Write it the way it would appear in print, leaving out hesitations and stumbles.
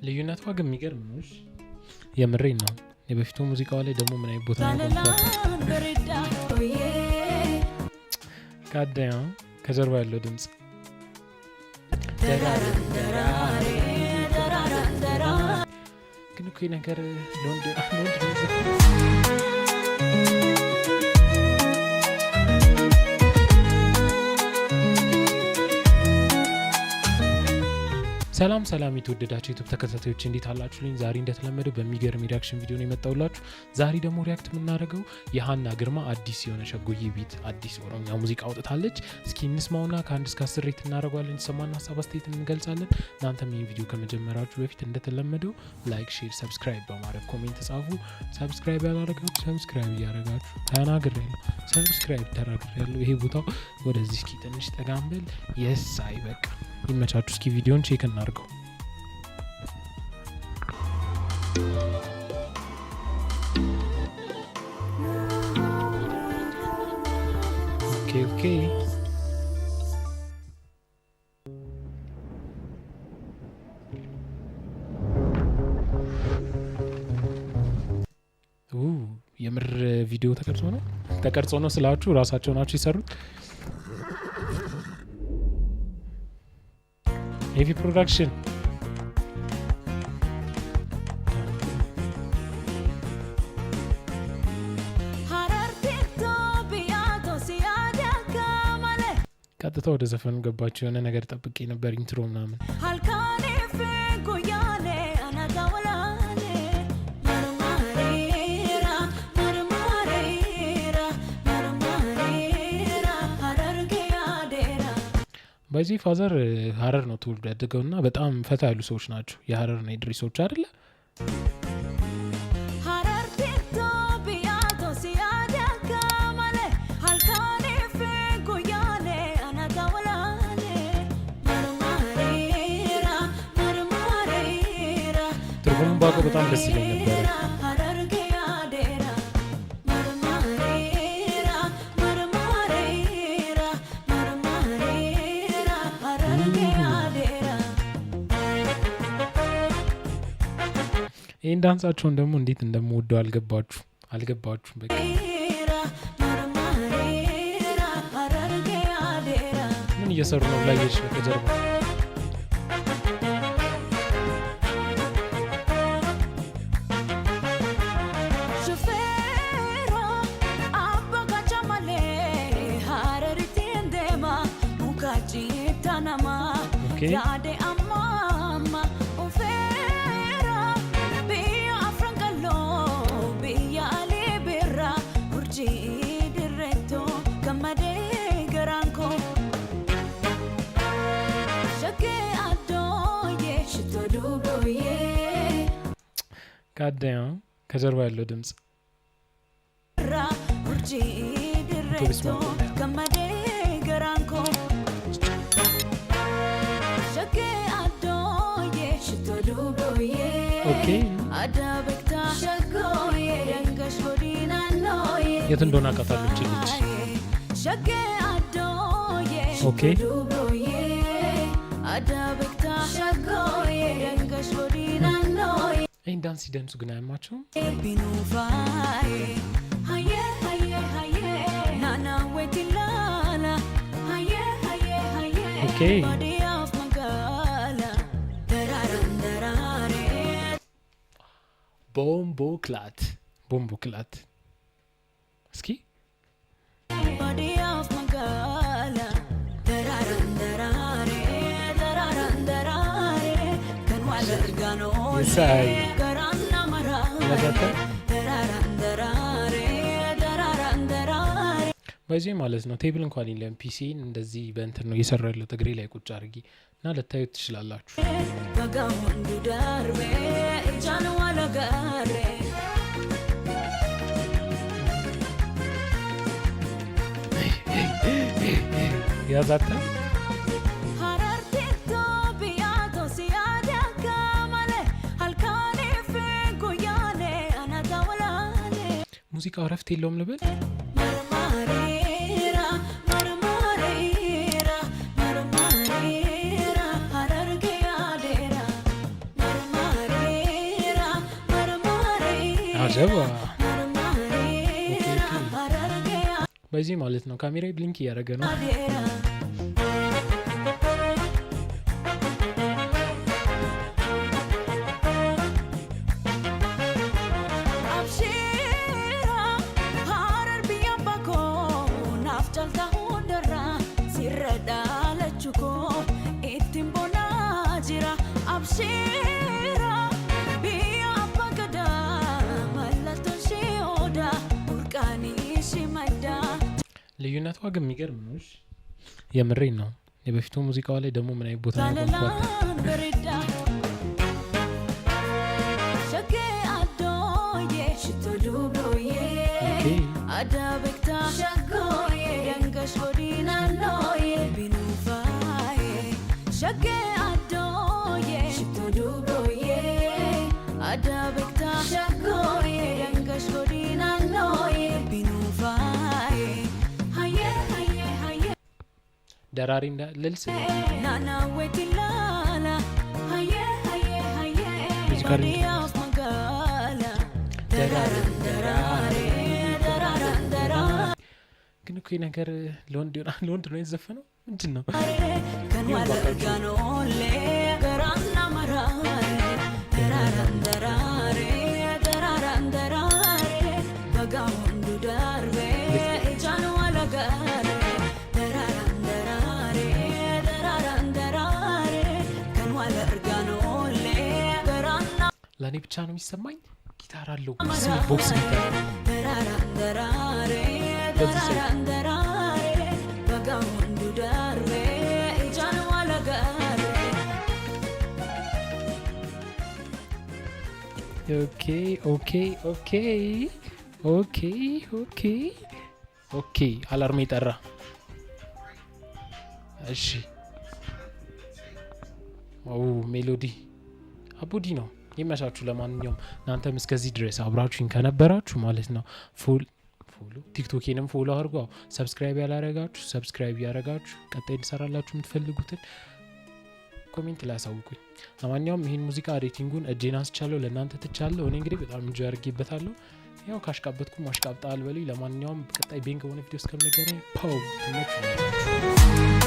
ልዩነቷ ግን የሚገርም ነው። እሺ፣ የምሬን ነው። የበፊቱ ሙዚቃዋ ላይ ደግሞ ምን አይነት ቦታ ነው Jaalalaan bareedaa ooyee. ጋዳያ ከጀርባ ያለው ድምጽ። Daraaran daraaree daraaran daraa. ግን እኮ ይህ ነገር ለወንድ ነው የሚዘፈነው። ሰላም ሰላም የተወደዳችሁ YouTube ተከታታዮች፣ እንዴት አላችሁልኝ? ዛሬ እንደተለመደው በሚገርም reaction ቪዲዮ ነው የመጣሁላችሁ። ዛሬ ደግሞ react የምናደርገው የሀና ግርማ አዲስ የሆነ ሸጎዬ beat አዲስ ኦሮምኛ ሙዚቃ አውጥታለች። እስኪ እንስማውና ከ1 እስከ 10 rate እናደርገዋለን። የተሰማን ሀሳብ አስተያየት እንገልጻለን። እናንተም ይህን ቪዲዮ ከመጀመራችሁ በፊት እንደተለመደው like፣ share፣ subscribe በማድረግ comment ጻፉ። Subscribe ያላደረጋችሁ subscribe እያደረጋችሁ፣ ተናግሬያለሁ። Subscribe ተናግሬያለሁ። ይሄ ቦታው ወደዚህ እስኪ ትንሽ ጠጋንበል። የስ አይ በቃ ይመቻችሁ። እስኪ ቪዲዮን check እናድርገው። Okay. የምር ቪዲዮ ተቀርጾ ነው፣ ተቀርጾ ነው ስላችሁ ራሳቸው ናቸው የሰሩት። Heavy production. Hararteettoo biyyaatoo si yaade akka malee. ቀጥታ ወደ ዘፈኑ ገባቸው። የሆነ ነገር ጠብቄ ነበር፣ intro ምናምን። Halkaanii fi guyyaalee anata walaalee. Marmaareera marmaareera marmaareera harargee yaadeera. በዚህ father ሀረር ነው ተወልዶ ያደገው እና በጣም ፈታ ያሉ ሰዎች ናቸው። የሀረርና የድሬ ሰዎች አይደለ? Hararteettoo biyyaatoo si yaade akka malee. Halkaanii fi guyyaalee anata walaalee. Marmaareera marmaareera. ትርጉሙን ባውቀው በጣም ደስ ይለኝ ነበረ። Harargee yaadeera. Marmaareera marmaareera marmaareera harargee yaadeera. ይህን ዳንሳቸውን ደግሞ እንዴት እንደምወደው አልገባችሁ አልገባችሁም። በቃ Marmaareera harargee yaadeera. ምን እየሰሩ ነው ላየች ነው ከጀርባ። Shufeeroo abbaa kacha malee hararitti deema muka citaa namaa. Yaade amma amma ofeera biyya afran qal'oo biyya alii birraa urjii dirreettoo gammadee garaan koo. Shakkee addooyee shittoo duubooyee. ጋዳያ ከጀርባ ያለው ድምጽ። Urjii dirreettoo gammadee garaan koo. Shakkee addooyee shittoo duubooyee. Adda beektaa shaggooyee dangash godinaannooyee. የት እንደሆነ አውቃታለሁ እቺ ልጅ። Shakkee addooyee shittoo duubooyee. Adda beektaa shaggooyee dangash godinaannooyee. ይህን ዳንስ ሲደንሱ ግን አያማቸውም? Binuufaaye haye haye haye naana weetilaala haye haye haye. Baadiyyaaf magaala daraaran daraaree. Bomboclaat bomboclaat እስኪ። Baadiyyaaf magaala daraaran daraaree daraaran daraaree kan wal argaan የሳይ oolee garaan nama ያዛተ raaree daraaran daraaree daraaran daraaree. በዚህ ማለት ነው table እንኳን የለም። PC ን እንደዚህ በእንትን ነው እየሰራ ያለው፣ እግሬ ላይ ቁጭ አድርጊ እና ልታዩት ትችላላችሁ። Baga hundi darbee ijaan wal agarree. ያዛተ። Hararteettoo biyyaatoo si yaade akka malee halkaanii fi guyyaalee anata walaalee. ሙዚቃው እረፍት የለውም ልበል። Marmaareera marmaareera marmaareera harargee yaadeera. አጀባ። በዚህ ማለት ነው ካሜራ blink እያደረገ ነው። Abshiira harar biyya bakoo naaf caalta hundarraa sirra dhaalachuu koo ittiin boonaa jira. Abshiira biyya abbaa gadaa mallattoon ishee odaa burqaan ishee maddaa. ልዩነቷ ግን የሚገርም ነው። እሺ የምሬን ነው። የበፊቱ ሙዚቃዋ ላይ ደግሞ ምን አይነት ቦታ ነው የቆምኩባት? Jaalalaan bareedaa shakkee addooyee shittoo dubrooyee adda beektaa shaggooyee dangash godinaalooyee binuufaayee shakkee addooyee shittoo dubrooyee adda beektaa shaggooyee dangash godinaalooyee binuufaayee hayyee hayyee hayyee. ደራሪ ልልስ Naannawweetti ilaala hayyee hayyee hayyee Music baadiyyaaf magaala daraaran daraaree daraaran daraaree ግን እኮ ይህ ነገር ለወንድ ይሆናል፣ ለወንድ ነው የተዘፈነው። ምንድን ነው? Kan wal argaan oollee garaan nama raaree daraaran daraaree daraaran daraaree bagaa hunduu darbee ijaan wal agarree daraaran daraaree daraaran daraaree kan wal argaan oollee garaan ለእኔ ብቻ ነው የሚሰማኝ። ጊታር አለው፣ box guitar። daraaran daraaree በዚህ ሰው daraaran daraaree bagaa hunduu darbee ijaan wal agarree. Okay, alarm ጠራ። እሺ ኦ melody አቡዲ ነው። ይመቻችሁ። ለማንኛውም እናንተም እስከዚህ ድረስ አብራችሁኝ ከነበራችሁ ማለት ነው follow ቲክቶኬንም follow አድርጉ። አዎ subscribe ያላረጋችሁ subscribe ያረጋችሁ ቀጣይ እንድሰራላችሁ የምትፈልጉትን comment ላይ አሳውቁኝ። ለማንኛውም ይህን ሙዚቃ rating ኡን እጄን አንስቻለሁ፣ ለእናንተ ትቻለሁ። እኔ እንግዲህ በጣም enjoy አድርጌበታለሁ። ያው ካሽቃበትኩም አሽቃብጣል በሉኝ። ለማንኛውም ቀጣይ ቤንክ በሆነ ቪዲዮ እስከምንገናኝ ፓው፣ ትመቹኛላችሁ።